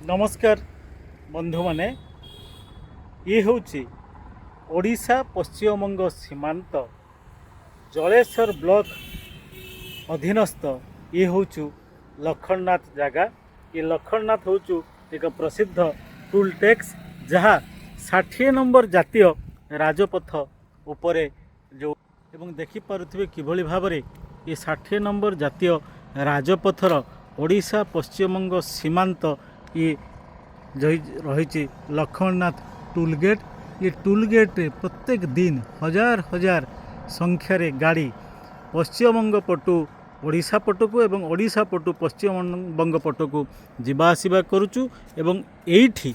ନମସ୍କାର ବନ୍ଧୁମାନେ, ଇଏ ହେଉଛି ଓଡ଼ିଶା ପଶ୍ଚିମବଙ୍ଗ ସୀମାନ୍ତ ଜଳେଶ୍ୱର ବ୍ଲକ ଅଧୀନସ୍ଥ। ଇଏ ହେଉଛି ଲକ୍ଷ୍ମଣନାଥ ଜାଗା। ଏ ଲକ୍ଷ୍ମଣନାଥ ହେଉଛି ଏକ ପ୍ରସିଦ୍ଧ ଟୋଲ୍ ଟ୍ୟାକ୍ସ, ଯାହା 60 ନମ୍ବର ଜାତୀୟ ରାଜପଥ ଉପରେ ଯେଉଁ ଏବଂ ଦେଖିପାରୁଥିବେ କିଭଳି ଭାବରେ ଏ 60 ନମ୍ବର ଜାତୀୟ ରାଜପଥର ଓଡ଼ିଶା ପଶ୍ଚିମବଙ୍ଗ ସୀମାନ୍ତ ଇଏ ରହିଛି ଲକ୍ଷ୍ମଣନାଥ ଟୋଲ୍ ଗେଟ୍। ଏ ଟୋଲ୍ ଗେଟ୍ରେ ପ୍ରତ୍ୟେକ ଦିନ ହଜାର ହଜାର ସଂଖ୍ୟାରେ ଗାଡ଼ି ପଶ୍ଚିମବଙ୍ଗ ପଟୁ ଓଡ଼ିଶା ପଟକୁ ଏବଂ ଓଡ଼ିଶା ପଟୁ ପଶ୍ଚିମବଙ୍ଗ ପଟକୁ ଯିବା ଆସିବା କରୁଛୁ ଏବଂ ଏଇଠି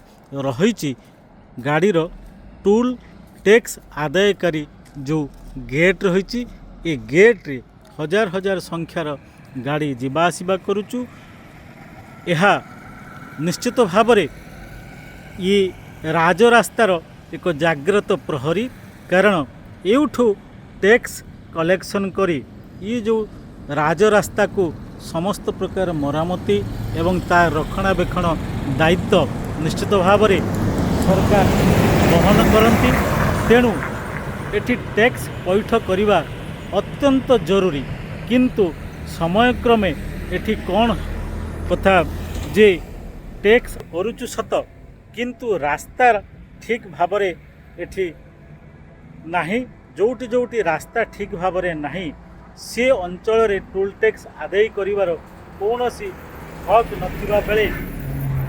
ରହିଛି ଗାଡ଼ିର ଟୋଲ୍ ଟ୍ୟାକ୍ସ ଆଦାୟକାରୀ ଯେଉଁ ଗେଟ୍ ରହିଛି। ଏ ଗେଟ୍ରେ ହଜାର ହଜାର ସଂଖ୍ୟାର ଗାଡ଼ି ଯିବା ଆସିବା କରୁଛୁ। ଏହା ନିଶ୍ଚିତ ଭାବରେ ଇଏ ରାଜରାସ୍ତାର ଏକ ଜାଗ୍ରତ ପ୍ରହରୀ, କାରଣ ଏଇଠୁ ଟ୍ୟାକ୍ସ କଲେକ୍ସନ୍ କରି ଇଏ ଯେଉଁ ରାଜରାସ୍ତାକୁ ସମସ୍ତ ପ୍ରକାର ମରାମତି ଏବଂ ତା ରକ୍ଷଣାବେକ୍ଷଣ ଦାୟିତ୍ୱ ନିଶ୍ଚିତ ଭାବରେ ସରକାର ବହନ କରନ୍ତି। ତେଣୁ ଏଠି ଟ୍ୟାକ୍ସ ପଇଠ କରିବା ଅତ୍ୟନ୍ତ ଜରୁରୀ। କିନ୍ତୁ ସମୟକ୍ରମେ ଏଠି କ'ଣ କଥା ଯେ ଟ୍ୟାକ୍ସ କରୁଛୁ ସତ, କିନ୍ତୁ ରାସ୍ତା ଠିକ୍ ଭାବରେ ଏଠି ନାହିଁ। ଯେଉଁଠି ଯେଉଁଠି ରାସ୍ତା ଠିକ୍ ଭାବରେ ନାହିଁ, ସେ ଅଞ୍ଚଳରେ ଟୋଲ୍ ଟ୍ୟାକ୍ସ ଆଦାୟ କରିବାର କୌଣସି ହକ୍ ନଥିବା ବେଳେ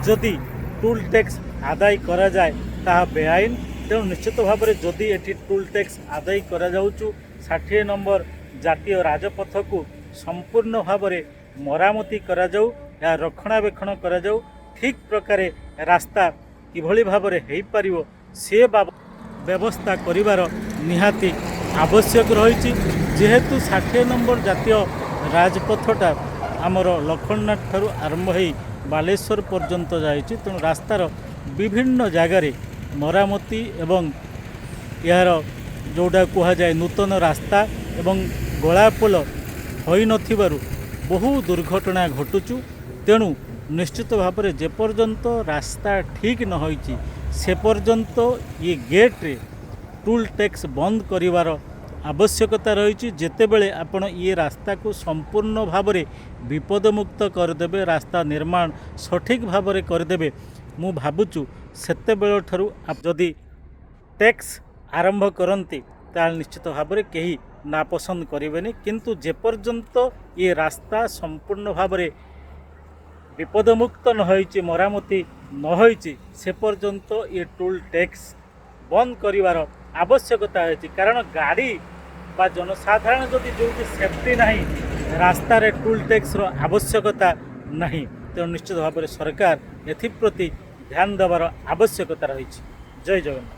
ଯଦି ଟୋଲ୍ ଟ୍ୟାକ୍ସ ଆଦାୟ କରାଯାଏ, ତାହା ବେଆଇନ। ତେଣୁ ନିଶ୍ଚିତ ଭାବରେ ଯଦି ଏଠି ଟୋଲ୍ ଟ୍ୟାକ୍ସ ଆଦାୟ କରାଯାଉଛୁ, 60 ନମ୍ବର ଜାତୀୟ ରାଜପଥକୁ ସମ୍ପୂର୍ଣ୍ଣ ଭାବରେ ମରାମତି କରାଯାଉ, ଏହା ରକ୍ଷଣାବେକ୍ଷଣ କରାଯାଉ। ଠିକ୍ ପ୍ରକାରେ ରାସ୍ତା କିଭଳି ଭାବରେ ହେଇପାରିବ, ସେ ବ୍ୟବସ୍ଥା କରିବାର ନିହାତି ଆବଶ୍ୟକ ରହିଛି। ଯେହେତୁ 60 ନମ୍ବର ଜାତୀୟ ରାଜପଥଟା ଆମର ଲକ୍ଷ୍ମଣନାଥ ଠାରୁ ଆରମ୍ଭ ହେଇ ବାଲେଶ୍ୱର ପର୍ଯ୍ୟନ୍ତ ଯାଇଛି, ତେଣୁ ରାସ୍ତାର ବିଭିନ୍ନ ଜାଗାରେ ମରାମତି ଏବଂ ଏହାର ଯେଉଁଟା କୁହାଯାଏ ନୂତନ ରାସ୍ତା ଏବଂ ଗଳା ପୋଲ ହୋଇନଥିବାରୁ ବହୁ ଦୁର୍ଘଟଣା ଘଟୁଛୁ। ତେଣୁ ନିଶ୍ଚିତ ଭାବରେ ଯେପର୍ଯ୍ୟନ୍ତ ରାସ୍ତା ଠିକ୍ ନ ହୋଇଛି, ସେ ପର୍ଯ୍ୟନ୍ତ ଇଏ ଗେଟ୍ରେ ଟୋଲ୍ ଟ୍ୟାକ୍ସ ବନ୍ଦ କରିବାର ଆବଶ୍ୟକତା ରହିଛି। ଯେତେବେଳେ ଆପଣ ଇଏ ରାସ୍ତାକୁ ସମ୍ପୂର୍ଣ୍ଣ ଭାବରେ ବିପଦମୁକ୍ତ କରିଦେବେ, ରାସ୍ତା ନିର୍ମାଣ ସଠିକ୍ ଭାବରେ କରିଦେବେ, ମୁଁ ଭାବୁଛୁ ସେତେବେଳ ଠାରୁ ଯଦି ଟ୍ୟାକ୍ସ ଆରମ୍ଭ କରନ୍ତି, ତାହେଲେ ନିଶ୍ଚିତ ଭାବରେ କେହି ନାପସନ୍ଦ କରିବେନି। କିନ୍ତୁ ଯେପର୍ଯ୍ୟନ୍ତ ଏ ରାସ୍ତା ସମ୍ପୂର୍ଣ୍ଣ ଭାବରେ ବିପଦମୁକ୍ତ ନ ହୋଇଛି, ମରାମତି ନ ହୋଇଛି, ସେ ପର୍ଯ୍ୟନ୍ତ ଏ ଟୋଲ୍ ଟ୍ୟାକ୍ସ ବନ୍ଦ କରିବାର ଆବଶ୍ୟକତା ଅଛି। କାରଣ ଗାଡ଼ି ବା ଜନସାଧାରଣ ଯଦି ଯେଉଁଠି ସେଫ୍ଟି ନାହିଁ, ରାସ୍ତାରେ ଟୋଲ୍ ଟ୍ୟାକ୍ସର ଆବଶ୍ୟକତା ନାହିଁ। ତେଣୁ ନିଶ୍ଚିତ ଭାବରେ ସରକାର ଏଥିପ୍ରତି ଧ୍ୟାନ ଦେବାର ଆବଶ୍ୟକତା ରହିଛି। ଜୟ ଜଗନ୍ନାଥ।